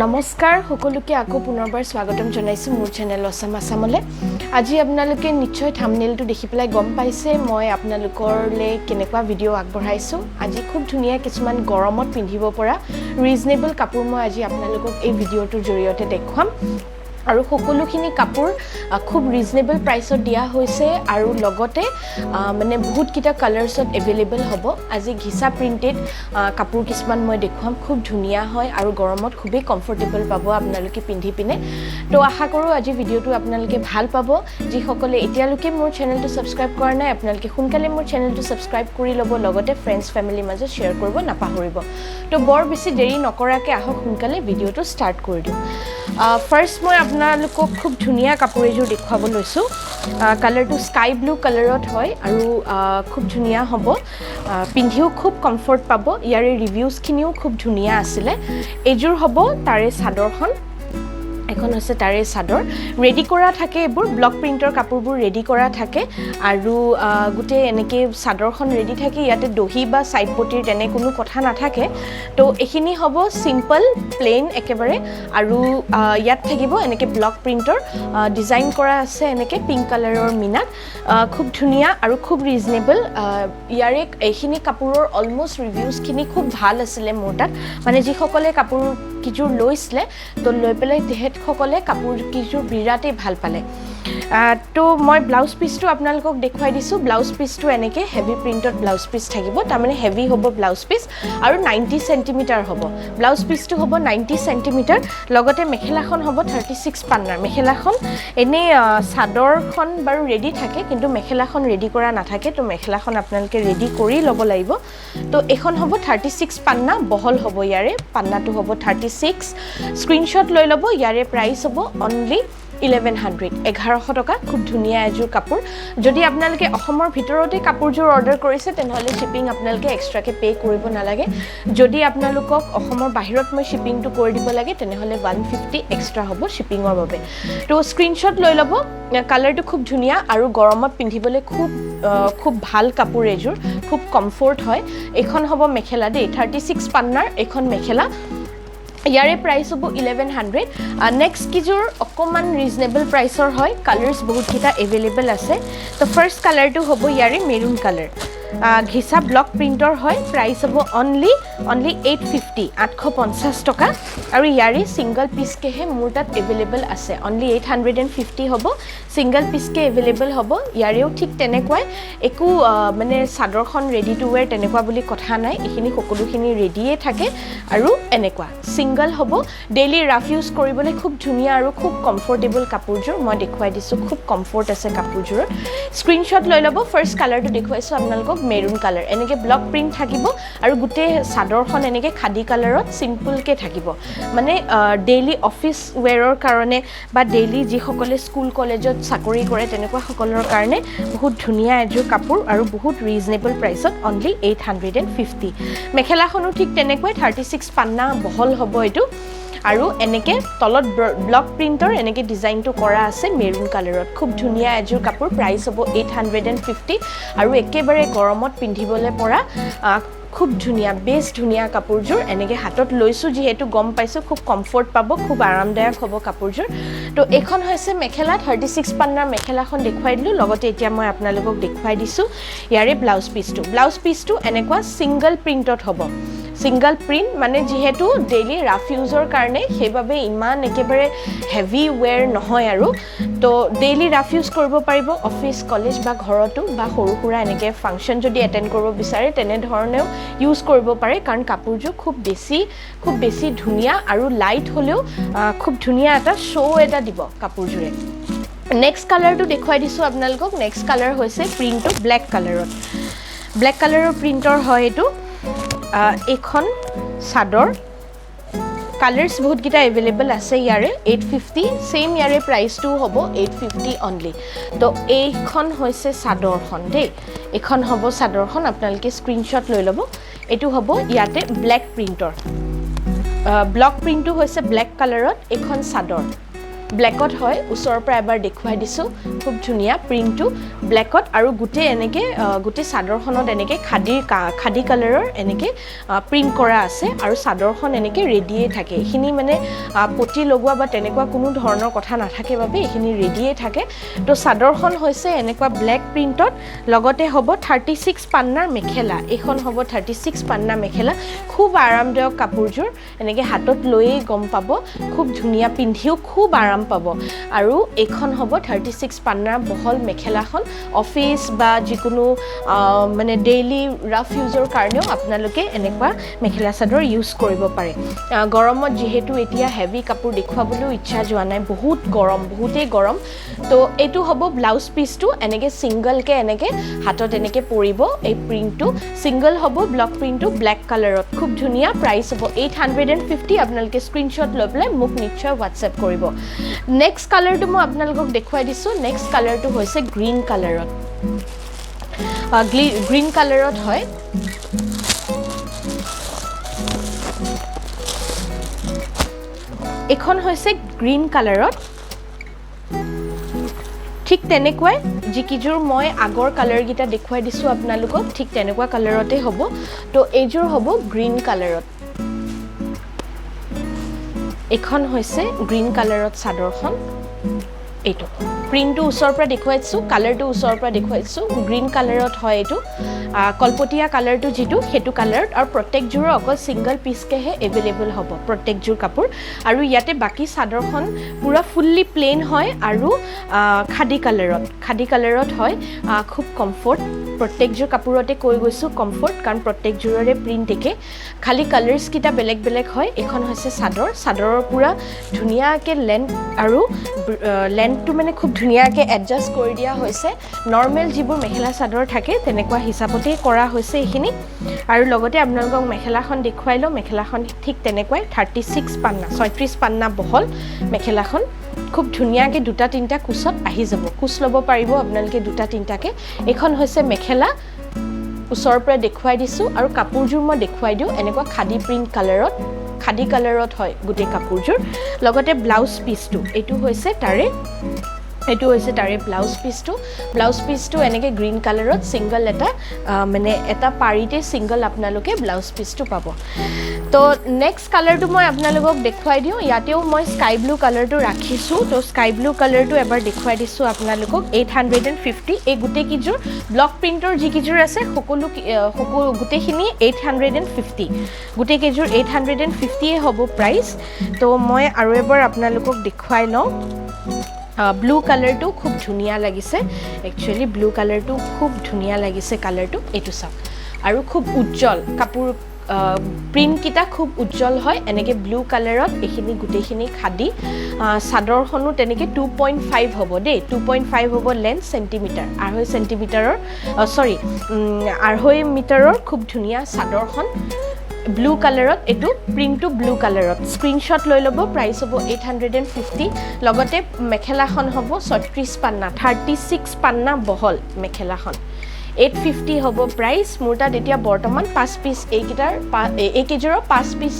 নমস্কাৰ সকলোকে, আকৌ পুনৰবাৰ স্বাগতম জনাইছোঁ মোৰ চেনেল অছাম আছামলৈ। আজি আপোনালোকে নিশ্চয় থামনেলটো দেখি পেলাই গম পাইছে মই আপোনালোকলৈ কেনেকুৱা ভিডিঅ' আগবঢ়াইছোঁ। আজি খুব ধুনীয়া কিছুমান গৰমত পিন্ধিব পৰা ৰিজনেবল কাপোৰ মই আজি আপোনালোকক এই ভিডিঅ'টোৰ জৰিয়তে দেখুৱাম আৰু সকলোখিনি কাপোৰ খুব ৰিজনেবল প্ৰাইচত দিয়া হৈছে আৰু লগতে মানে বহুতকেইটা কালাৰ্ছত এভেইলেবল হ'ব। আজি ঘিচা প্ৰিণ্টেড কাপোৰ কিছুমান মই দেখুৱাম। খুব ধুনীয়া হয় আৰু গৰমত খুবেই কমফৰ্টেবল পাব আপোনালোকে পিন্ধি পিনে। তো আশা কৰোঁ আজি ভিডিঅ'টো আপোনালোকে ভাল পাব। যিসকলে এতিয়ালৈকে মোৰ চেনেলটো ছাবস্ক্ৰাইব কৰা নাই, আপোনালোকে সোনকালে মোৰ চেনেলটো ছাবস্ক্ৰাইব কৰি ল'ব, লগতে ফ্ৰেণ্ডছ ফেমিলিৰ মাজত শ্বেয়াৰ কৰিব নাপাহৰিব। তো বৰ বেছি দেৰি নকৰাকৈ আহক, সোনকালে ভিডিঅ'টো ষ্টাৰ্ট কৰি দিওঁ। ফাৰ্ষ্ট মই আপোনালোকক খুব ধুনীয়া কাপোৰ এযোৰ দেখুৱাব লৈছোঁ। কালাৰটো স্কাই ব্লু কালাৰত হয় আৰু খুব ধুনীয়া হ'ব, পিন্ধিও খুব কমফৰ্ট পাব। ইয়াৰে ৰিভিউজখিনিও খুব ধুনীয়া আছিলে। এইযোৰ হ'ব তাৰে চাদৰখন। এখন হৈছে তাৰে চাদৰ। ৰেডি কৰা থাকে এইবোৰ, ব্লক প্ৰিণ্টৰ কাপোৰবোৰ ৰেডি কৰা থাকে আৰু গোটেই এনেকৈ চাদৰখন ৰেডি থাকে। ইয়াতে দহি বা ছাইড পটিৰ তেনে কোনো কথা নাথাকে। তো এইখিনি হ'ব চিম্পল প্লেইন একেবাৰে আৰু ইয়াত থাকিব এনেকৈ ব্লক প্ৰিণ্টৰ ডিজাইন কৰা আছে এনেকৈ পিংক কালাৰৰ মিনাত। খুব ধুনীয়া আৰু খুব ৰিজনেবল। ইয়াৰে এইখিনি কাপোৰৰ অলমষ্ট ৰিভিউজখিনি খুব ভাল আছিলে মোৰ তাত। মানে যিসকলে কাপোৰ কেইযোৰ লৈছিলে, তো লৈ পেলাই তেখেতসকলে কাপোৰ কেইযোৰ বিৰাটেই ভাল পালে। তো মই ব্লাউজ পিচটো আপোনালোকক দেখুৱাই দিছোঁ। ব্লাউজ পিচটো এনেকৈ হেভি প্ৰিণ্টত ব্লাউজ পিচ থাকিব, তাৰমানে হেভি হ'ব ব্লাউজ পিচ আৰু 90 চেণ্টিমিটাৰ হ'ব। ব্লাউজ পিচটো হ'ব 90 চেণ্টিমিটাৰ। লগতে মেখেলাখন হ'ব 36 পান্নাৰ মেখেলাখন। এনেই চাদৰখন বাৰু ৰেডি থাকে, কিন্তু মেখেলাখন ৰেডি কৰা নাথাকে। তো মেখেলাখন আপোনালোকে ৰেডি কৰি ল'ব লাগিব। তো এইখন হ'ব 36 পান্না বহল হ'ব। ইয়াৰে পান্নাটো হ'ব 36। স্ক্ৰীনশ্বট লৈ ল'ব। ইয়াৰে প্ৰাইচ হ'ব অনলি 1100, 1100 টকা। খুব ধুনীয়া এযোৰ কাপোৰ। যদি আপোনালোকে অসমৰ ভিতৰতে কাপোৰযোৰ অৰ্ডাৰ কৰিছে, তেনেহ'লে শ্বিপিং আপোনালোকে এক্সট্ৰাকৈ পে' কৰিব নালাগে। যদি আপোনালোকক অসমৰ বাহিৰত মই শ্বিপিংটো কৰি দিব লাগে, তেনেহ'লে 150 এক্সট্ৰা হ'ব শ্বিপিঙৰ বাবে। তো স্ক্ৰীনশ্বট লৈ ল'ব। কালাৰটো খুব ধুনীয়া আৰু গৰমত পিন্ধিবলৈ খুব খুব ভাল কাপোৰ এযোৰ, খুব কমফৰ্ট হয়। এইখন হ'ব মেখেলা দেই। 36 পান্নাৰ এইখন মেখেলা। ইয়াৰে প্ৰাইচ হ'ব 1100। নেক্সট কেইযোৰ অকণমান ৰিজনেবল প্ৰাইচৰ হয়। কালাৰ্ছ বহুতকেইটা এভেইলেবল আছে। তো ফাৰ্ষ্ট কালাৰটো হ'ব ইয়াৰে মেৰুণ কালাৰ। ঘিচা ব্লক প্ৰিণ্টৰ হয়। প্ৰাইচ হ'ব অনলি 850, 850 টকা। আৰু ইয়াৰে ছিংগল পিচকেহে মোৰ তাত এভেইলেবল আছে। অনলি 850 হ'ব, ছিংগল পিচকে এভেইলেবল হ'ব। ইয়াৰেও ঠিক তেনেকুৱাই একো মানে চাদৰখন ৰেডি টু ৱেৰ তেনেকুৱা বুলি কথা নাই। এইখিনি সকলোখিনি ৰেডিয়ে থাকে আৰু এনেকুৱা ছিংগল হ'ব। ডেইলি ৰাফ ইউজ কৰিবলৈ খুব ধুনীয়া আৰু খুব কমফৰ্টেবল কাপোৰযোৰ। মই দেখুৱাই দিছোঁ, খুব কমফৰ্ট আছে কাপোৰযোৰত। স্ক্ৰীনশ্বট লৈ ল'ব। ফাৰ্ষ্ট কালাৰটো দেখুৱাইছোঁ আপোনালোকক, মেৰুণ কালাৰ। এনেকৈ ব্লক প্ৰিণ্ট থাকিব আৰু গোটেই চাদৰখন এনেকৈ খাদী কালাৰত চিম্পলকৈ থাকিব। মানে ডেইলি অফিচ ৱেৰৰ কাৰণে বা ডেইলি যিসকলে স্কুল কলেজত চাকৰি কৰে, তেনেকুৱা সকলৰ কাৰণে বহুত ধুনীয়া এযোৰ কাপোৰ আৰু বহুত ৰিজনেবল প্ৰাইচত, অনলি 850। মেখেলাখনো ঠিক তেনেকুৱাই 36 পান্না বহল হ'ব এইটো আৰু এনেকৈ তলত ব্লক প্ৰিণ্টৰ এনেকৈ ডিজাইনটো কৰা আছে মেৰুণ কালাৰত। খুব ধুনীয়া এযোৰ কাপোৰ। প্ৰাইচ হ'ব 850 আৰু একেবাৰে গৰমত পিন্ধিবলৈ পৰা খুব ধুনীয়া, বেছ ধুনীয়া কাপোৰযোৰ। এনেকৈ হাতত লৈছোঁ যিহেতু গম পাইছোঁ, খুব কমফৰ্ট পাব, খুব আৰামদায়ক হ'ব কাপোৰযোৰ। তো এইখন হৈছে মেখেলা। 36 পান্নাৰ মেখেলাখন দেখুৱাই দিলোঁ। লগতে এতিয়া মই আপোনালোকক দেখুৱাই দিছোঁ ইয়াৰে ব্লাউজ পিচটো। ব্লাউজ পিচটো এনেকুৱা ছিংগল প্ৰিণ্টত হ'ব। ছিংগল প্ৰিণ্ট মানে যিহেতু ডেইলি ৰাফ ইউজৰ কাৰণে, সেইবাবে ইমান একেবাৰে হেভি ৱেৰ নহয় আৰু। তো ডেইলি ৰাফ ইউজ কৰিব পাৰিব, অফিচ কলেজ বা ঘৰতো বা সৰু সুৰা এনেকৈ ফাংচন যদি এটেণ্ড কৰিব বিচাৰে, তেনেধৰণেও ইউজ কৰিব পাৰে। কাৰণ কাপোৰযোৰ খুব বেছি ধুনীয়া আৰু লাইট হ'লেও খুব ধুনীয়া এটা শ্ব' এটা দিব কাপোৰযোৰে। নেক্সট কালাৰটো দেখুৱাই দিছোঁ আপোনালোকক। নেক্সট কালাৰ হৈছে প্ৰিণ্টটো ব্লেক কালাৰত। ব্লেক কালাৰৰ প্ৰিণ্টৰ হয় এইটো। এইখন চাদৰ। কালাৰ্ছ বহুতকেইটা এভেইলেবল আছে ইয়াৰে। 850 ছেইম, ইয়াৰে প্ৰাইচটোও হ'ব 850 অনলি। তো এইখন হৈছে চাদৰখন দেই। এইখন হ'ব চাদৰখন। আপোনালোকে স্ক্ৰীনশ্বট লৈ ল'ব। এইটো হ'ব ইয়াতে ব্লেক প্ৰিণ্টৰ, ব্লক প্ৰিণ্টটো হৈছে ব্লেক কালাৰত। এইখন চাদৰ। ব্লেকত হয়। ওচৰৰ পৰা এবাৰ দেখুৱাই দিছোঁ, খুব ধুনীয়া প্ৰিণ্টটো ব্লেকত আৰু গোটেই এনেকৈ গোটেই চাদৰখনত এনেকৈ খাদী কালাৰৰ এনেকৈ প্ৰিণ্ট কৰা আছে আৰু চাদৰখন এনেকৈ ৰেডিয়ে থাকে। এইখিনি মানে পতি লগোৱা বা তেনেকুৱা কোনো ধৰণৰ কথা নাথাকে বাবে এইখিনি ৰেডিয়ে থাকে। তো চাদৰখন হৈছে এনেকুৱা ব্লেক প্ৰিণ্টত, লগতে হ'ব 36 পান্নাৰ মেখেলা। এইখন হ'ব 36 পান্না মেখেলা। খুব আৰামদায়ক কাপোৰযোৰ, এনেকৈ হাতত লৈয়ে গম পাব, খুব ধুনীয়া, পিন্ধিও খুব আৰাম পাব। আৰু এইখন হ'ব 36 পান্নাৰ বহল মেখেলাখন। অফিচ বা যিকোনো মানে ডেইলি ৰাফ ইউজৰ কাৰণেও আপোনালোকে এনেকুৱা মেখেলা চাদৰ ইউজ কৰিব পাৰে। গৰমত যিহেতু এতিয়া হেভি কাপোৰ দেখুৱাবলৈও ইচ্ছা যোৱা নাই, বহুত গৰম, বহুতেই গৰম। তো এইটো হ'ব ব্লাউজ পিচটো, এনেকৈ ছিংগলকৈ এনেকৈ হাতত এনেকৈ পৰিব। এই প্ৰিণ্টটো ছিংগল হ'ব, ব্লক প্ৰিণ্টটো ব্লেক কালাৰত, খুব ধুনীয়া। প্ৰাইচ হ'ব 850। আপোনালোকে স্ক্ৰীনশ্বট লৈ পেলাই মোক নিশ্চয় হোৱাটছএপ কৰিব। নেক্সট কালাৰটো মই আপোনালোকক দেখুৱাই দিছোঁ। নেক্সট কালাৰটো হৈছে গ্ৰীণ কালাৰত, গ্ৰীণ কালাৰত হয়। এইখন হৈছে গ্ৰীণ কালাৰত, ঠিক তেনেকুৱাই যিকেইযোৰ মই আগৰ কালাৰকেইটা দেখুৱাই দিছোঁ আপোনালোকক, ঠিক তেনেকুৱা কালাৰতে হ'ব। তো এইযোৰ হ'ব গ্ৰীণ কালাৰত। এইখন হৈছে গ্ৰীণ কালাৰত চাদৰখন। এইটো প্ৰিণ্টটো ওচৰৰ পৰা দেখুৱাইছোঁ, কালাৰটো ওচৰৰ পৰা দেখুৱাইছোঁ। গ্ৰীণ কালাৰত হয় এইটো, কলপতীয়া কালাৰটো যিটো, সেইটো কালাৰত। আৰু প্ৰত্যেকযোৰৰ অকল ছিংগল পিচকেহে এভেইলেবল হ'ব প্ৰত্যেকযোৰ কাপোৰ। আৰু ইয়াতে বাকী চাদৰখন পূৰা ফুল্লি প্লেইন হয় আৰু খাদী কালাৰত, খাদী কালাৰত হয়। খুব কমফৰ্ট, প্ৰত্যেকযোৰ কাপোৰতে কৈ গৈছোঁ কমফৰ্ট, কাৰণ প্ৰত্যেকযোৰৰে প্ৰিণ্ট একে, খালি কালাৰ্ছকেইটা বেলেগ বেলেগ হয়। এইখন হৈছে চাদৰ, চাদৰৰ পূৰা ধুনীয়াকৈ লেন্থ আৰু লেন্থটো মানে খুব ধুনীয়াকৈ এডজাষ্ট কৰি দিয়া হৈছে। নৰ্মেল যিবোৰ মেখেলা চাদৰ থাকে তেনেকুৱা হিচাপতেই কৰা হৈছে এইখিনি। আৰু লগতে আপোনালোকক মেখেলাখন দেখুৱাই লওঁ। মেখেলাখন ঠিক তেনেকুৱাই 36 পান্না, 36 পান্না বহল মেখেলাখন। খুব ধুনীয়াকৈ দুটা তিনিটা কোচত আহি যাব, কোচ ল'ব পাৰিব আপোনালোকে দুটা তিনিটাকৈ। এইখন হৈছে মেখেলা, ওচৰৰ পৰা দেখুৱাই দিছোঁ। আৰু কাপোৰযোৰ মই দেখুৱাই দিওঁ, এনেকুৱা খাদী প্ৰিণ্ট কালাৰত, খাদী কালাৰত হয় গোটেই কাপোৰযোৰ। লগতে ব্লাউজ পিচটো এইটো হৈছে তাৰে, এইটো হৈছে তাৰে ব্লাউজ পিচটো। ব্লাউজ পিচটো এনেকৈ গ্ৰীণ কালাৰত ছিংগল এটা মানে এটা পাৰিতে ছিংগল আপোনালোকে ব্লাউজ পিচটো পাব। তো নেক্সট কালাৰটো মই আপোনালোকক দেখুৱাই দিওঁ। ইয়াতেও মই স্কাই ব্লু কালাৰটো ৰাখিছোঁ। তো স্কাই ব্লু কালাৰটো এবাৰ দেখুৱাই দিছোঁ আপোনালোকক। 850। এই গোটেইকেইযোৰ ব্লক প্ৰিণ্টৰ যিকেইযোৰ আছে সকলো গোটেইখিনি 850, গোটেইকেইযোৰ 850 হ'ব প্ৰাইচ। তো মই আৰু এবাৰ আপোনালোকক দেখুৱাই লওঁ। ব্লু কালাৰটো খুব ধুনীয়া লাগিছে, একচুৱেলি ব্লু কালাৰটো খুব ধুনীয়া লাগিছে কালাৰটো, এইটো চাওক। আৰু খুব উজ্জ্বল কাপোৰ, প্ৰিণ্টকেইটা খুব উজ্জ্বল হয়। এনেকৈ ব্লু কালাৰত এইখিনি গোটেইখিনি খাদী। চাদৰখনো তেনেকৈ 2.5 হ'ব দেই, 2.5 হ'ব লেন্থ চেণ্টিমিটাৰ, আঢ়ৈ চেণ্টিমিটাৰৰ, চৰি আঢ়ৈ মিটাৰৰ খুব ধুনীয়া চাদৰখন ব্লু কালাৰত। এইটো প্ৰিণ্টটো ব্লু কালাৰত, স্ক্ৰীনশ্বট লৈ ল'ব। প্ৰাইচ হ'ব 850। লগতে মেখেলাখন হ'ব 36 পান্না, 36 পান্না বহল মেখেলাখন। 850 হ'ব প্ৰাইচ। মোৰ তাত এতিয়া বৰ্তমান 5 পিচ এইকেইটাৰ এইকেইযোৰৰ 5 পিচ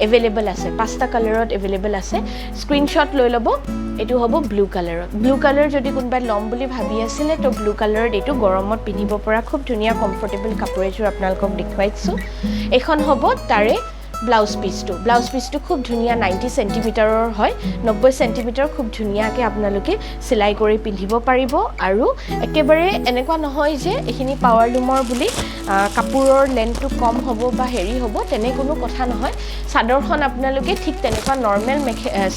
এভেইলেবল আছে, 5টা কালাৰত এভেইলেবল আছে। স্ক্ৰীনশ্বট লৈ ল'ব। এইটো হ'ব ব্লু কালাৰত। ব্লু কালাৰ যদি কোনোবাই ল'ম বুলি ভাবি আছিলে তো ব্লু কালাৰত এইটো গৰমত পিন্ধিব পৰা খুব ধুনীয়া কমফৰ্টেবল কাপোৰ এযোৰ আপোনালোকক দেখুৱাইছোঁ। এইখন হ'ব তাৰে ব্লাউজ পিচটো। ব্লাউজ পিচটো খুব ধুনীয়া 90 চেণ্টিমিটাৰৰ হয়, 90 চেণ্টিমিটাৰ খুব ধুনীয়াকৈ আপোনালোকে চিলাই কৰি পিন্ধিব পাৰিব। আৰু একেবাৰে এনেকুৱা নহয় যে এইখিনি পাৱাৰ লুমৰ বুলি কাপোৰৰ লেন্থটো কম হ'ব বা হেৰি হ'ব, তেনে কোনো কথা নহয়। চাদৰখন আপোনালোকে ঠিক তেনেকুৱা নৰ্মেল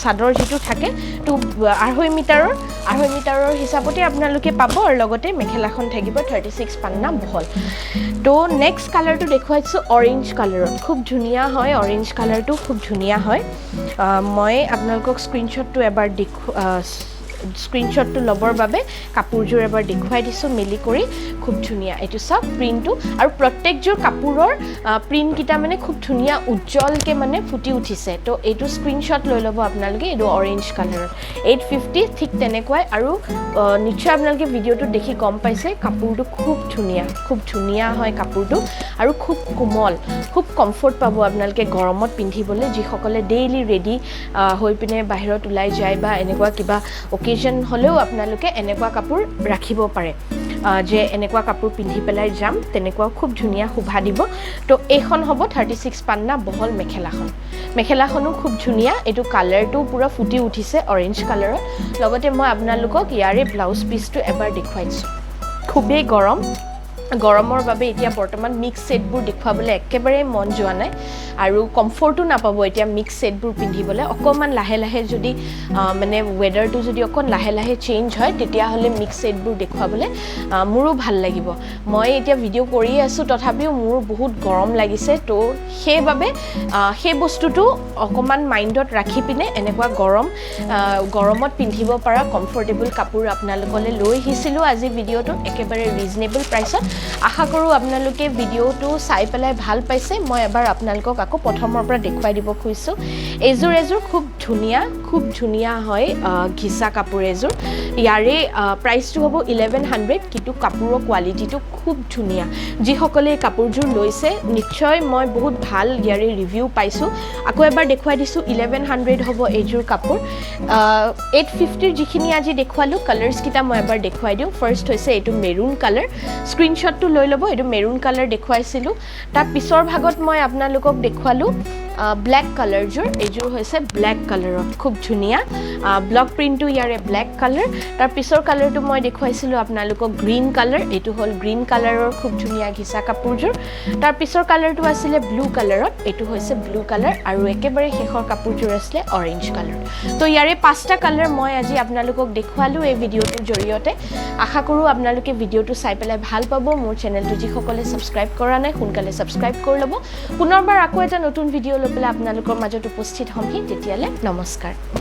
চাদৰ যিটো থাকে তো আঢ়ৈ মিটাৰৰ হিচাপতে আপোনালোকে পাব। আৰু লগতে মেখেলাখন থাকিব 36 পান্না বহল। তো নেক্সট কালাৰটো দেখুৱাইছোঁ অৰেঞ্জ কালাৰত, খুব ধুনীয়া হয়। অৰেঞ্জ কালাৰটো খুব ধুনীয়া হয়। মই আপোনালোকক স্ক্ৰীনশ্বটটো এবাৰ স্ক্ৰীনশ্বটটো ল'বৰ বাবে কাপোৰযোৰ এবাৰ দেখুৱাই দিছোঁ মেলি কৰি। খুব ধুনীয়া, এইটো চাওক প্ৰিণ্টটো। আৰু প্ৰত্যেকযোৰ কাপোৰৰ প্ৰিণ্টকেইটা মানে খুব ধুনীয়া উজ্জ্বলকৈ মানে ফুটি উঠিছে। তো এইটো স্ক্ৰীনশ্বট লৈ ল'ব আপোনালোকে। এইটো অৰেঞ্জ কালাৰৰ 850, ঠিক তেনেকুৱাই। আৰু নিশ্চয় আপোনালোকে ভিডিঅ'টোত দেখি গম পাইছে কাপোৰটো খুব ধুনীয়া, খুব ধুনীয়া হয় কাপোৰটো আৰু খুব কোমল, খুব কমফৰ্ট পাব আপোনালোকে গৰমত পিন্ধিবলৈ। যিসকলে ডেইলি ৰেডি হৈ পিনে বাহিৰত ওলাই যায় বা এনেকুৱা কিবা অকেজন হ'লেও আপোনালোকে এনেকুৱা কাপোৰ ৰাখিব পাৰে, যে এনেকুৱা কাপোৰ পিন্ধি পেলাই যাম, তেনেকুৱাও খুব ধুনীয়া শোভা দিব। তো এইখন হ'ব 36 পান্না বহল মেখেলাখন। মেখেলাখনো খুব ধুনীয়া, এইটো কালাৰটো পূৰা ফুটি উঠিছে অৰেঞ্জ কালাৰত। লগতে মই আপোনালোকক ইয়াৰে ব্লাউজ পিচটো এবাৰ দেখুৱাই দিছোঁ। খুবেই গৰম, গৰমৰ বাবে এতিয়া বৰ্তমান মিক্স ছেটবোৰ দেখুৱাবলৈ একেবাৰে মন যোৱা নাই আৰু কমফৰ্টো নাপাব এতিয়া মিক্স ছেটবোৰ পিন্ধিবলৈ। অকণমান লাহে লাহে যদি মানে ৱেডাৰটো যদি অকণ লাহে লাহে চেঞ্জ হয়, তেতিয়াহ'লে মিক্স ছেটবোৰ দেখুৱাবলৈ মোৰো ভাল লাগিব। মই এতিয়া ভিডিঅ' কৰিয়ে আছোঁ, তথাপিও মোৰ বহুত গৰম লাগিছে। তো সেইবাবে সেই বস্তুটো অকণমান মাইণ্ডত ৰাখি পিনে এনেকুৱা গৰমত পিন্ধিব পৰা কমফৰ্টেবল কাপোৰ আপোনালোকলৈ লৈ আহিছিলোঁ আজি ভিডিঅ'টোত একেবাৰে ৰিজনেবল প্ৰাইচত। আশা কৰোঁ আপোনালোকে ভিডিঅ'টো চাই পেলাই ভাল পাইছে। মই এবাৰ আপোনালোকক আকৌ প্ৰথমৰ পৰা দেখুৱাই দিব খুজিছোঁ। এযোৰ খুব ধুনীয়া, খুব ধুনীয়া হয় ঘিচা কাপোৰ এযোৰ। ইয়াৰে প্ৰাইচটো হ'ব 1100, কিন্তু কাপোৰৰ কোৱালিটিটো খুব ধুনীয়া। যিসকলে এই কাপোৰযোৰ লৈছে নিশ্চয় মই বহুত ভাল ইয়াৰে ৰিভিউ পাইছোঁ। আকৌ এবাৰ দেখুৱাই দিছোঁ, 1100 হ'ব এইযোৰ কাপোৰ। 850ৰ যিখিনি আজি দেখুৱালোঁ, কালাৰ্ছকেইটা মই এবাৰ দেখুৱাই দিওঁ। ফাৰ্ষ্ট হৈছে এইটো মেৰুণ কালাৰ, স্ক্ৰীনশ্বটটো লৈ ল'ব। এইটো মেৰুণ কালাৰ দেখুৱাইছিলোঁ। তাৰ পিছৰ ভাগত মই আপোনালোকক দেখুৱালোঁ ব্লেক কালাৰযোৰ। এইযোৰ হৈছে ব্লেক কালাৰত, খুব ধুনীয়া ব্লক প্ৰিণ্টটো ইয়াৰে ব্লেক কালাৰ। তাৰ পিছৰ কালাৰটো মই দেখুৱাইছিলোঁ আপোনালোকক গ্ৰীণ কালাৰ, এইটো হ'ল গ্ৰীণ কালাৰৰ খুব ধুনীয়া ঘিচা কাপোৰযোৰ। তাৰ পিছৰ কালাৰটো আছিলে ব্লু কালাৰত, এইটো হৈছে ব্লু কালাৰ। আৰু একেবাৰে শেষৰ কাপোৰযোৰ আছিলে অৰেঞ্জ কালাৰ। তো ইয়াৰে 5টা কালাৰ মই আজি আপোনালোকক দেখুৱালোঁ এই ভিডিঅ'টোৰ জৰিয়তে। আশা কৰোঁ আপোনালোকে ভিডিঅ'টো চাই পেলাই ভাল পাব। মোৰ চেনেলটো যিসকলে ছাবস্ক্ৰাইব কৰা নাই সোনকালে ছাবস্ক্ৰাইব কৰি ল'ব। পুনৰবাৰ আকৌ এটা নতুন ভিডিঅ' লৈ পেলাই আপোনালোকৰ মাজত উপস্থিত হ'মহি। তেতিয়ালৈ নমস্কাৰ।